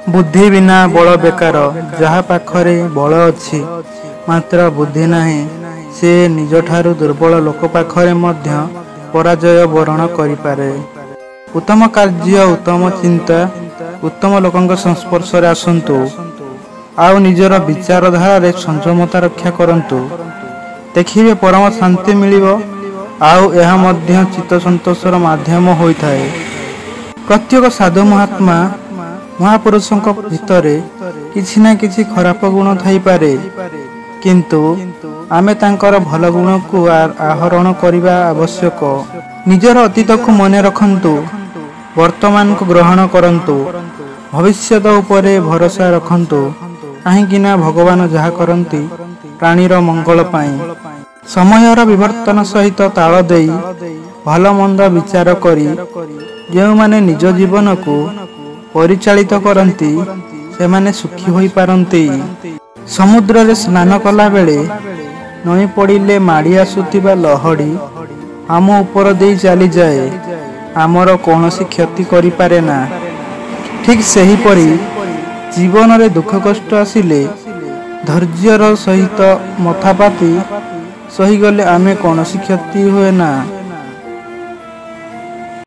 ବୁଦ୍ଧି ବିନା ବଳ ବେକାର। ଯାହା ପାଖରେ ବଳ ଅଛି, ମାତ୍ର ବୁଦ୍ଧି ନାହିଁ, ସେ ନିଜଠାରୁ ଦୁର୍ବଳ ଲୋକ ପାଖରେ ମଧ୍ୟ ପରାଜୟ ବରଣ କରିପାରେ। ଉତ୍ତମ କାର୍ଯ୍ୟ, ଉତ୍ତମ ଚିନ୍ତା, ଉତ୍ତମ ଲୋକଙ୍କ ସଂସ୍ପର୍ଶରେ ଆସନ୍ତୁ ଆଉ ନିଜର ବିଚାରଧାରାରେ ସଂଯମତା ରକ୍ଷା କରନ୍ତୁ। ଦେଖିବେ ପରମ ଶାନ୍ତି ମିଳିବ ଆଉ ଏହା ମଧ୍ୟ ଚିତ୍ତ ସନ୍ତୋଷର ମାଧ୍ୟମ ହୋଇଥାଏ। ପ୍ରତ୍ୟେକ ସାଧୁ, ମହାତ୍ମା, ମହାପୁରୁଷଙ୍କ ଭିତରେ କିଛି ନା କିଛି ଖରାପ ଗୁଣ ଥାଇପାରେ, କିନ୍ତୁ ଆମେ ତାଙ୍କର ଭଲ ଗୁଣକୁ ଆହରଣ କରିବା ଆବଶ୍ୟକ। ନିଜର ଅତୀତକୁ ମନେ ରଖନ୍ତୁ, ବର୍ତ୍ତମାନକୁ ଗ୍ରହଣ କରନ୍ତୁ, ଭବିଷ୍ୟତ ଉପରେ ଭରସା ରଖନ୍ତୁ, କାହିଁକି ନା ଭଗବାନ ଯାହା କରନ୍ତି ପ୍ରାଣୀର ମଙ୍ଗଳ ପାଇଁ। ସମୟର ବିବର୍ତ୍ତନ ସହିତ ତାଳ ଦେଇ ଭଲ ମନ୍ଦ ବିଚାର କରି ଯେଉଁମାନେ ନିଜ ଜୀବନକୁ ପରିଚାଳିତ କରନ୍ତି, ସେମାନେ ସୁଖୀ ହୋଇପାରନ୍ତି। ସମୁଦ୍ରରେ ସ୍ନାନ କଲାବେଳେ ନଇଁ ପଡ଼ିଲେ ମାଡ଼ି ଆସୁଥିବା ଲହଡ଼ି ଆମ ଉପର ଦେଇ ଚାଲିଯାଏ, ଆମର କୌଣସି କ୍ଷତି କରିପାରେ ନା। ଠିକ୍ ସେହିପରି ଜୀବନରେ ଦୁଃଖ କଷ୍ଟ ଆସିଲେ ଧୈର୍ଯ୍ୟର ସହିତ ମଥା ପାତି ସହିଗଲେ ଆମେ କୌଣସି କ୍ଷତି ହୁଏ ନା।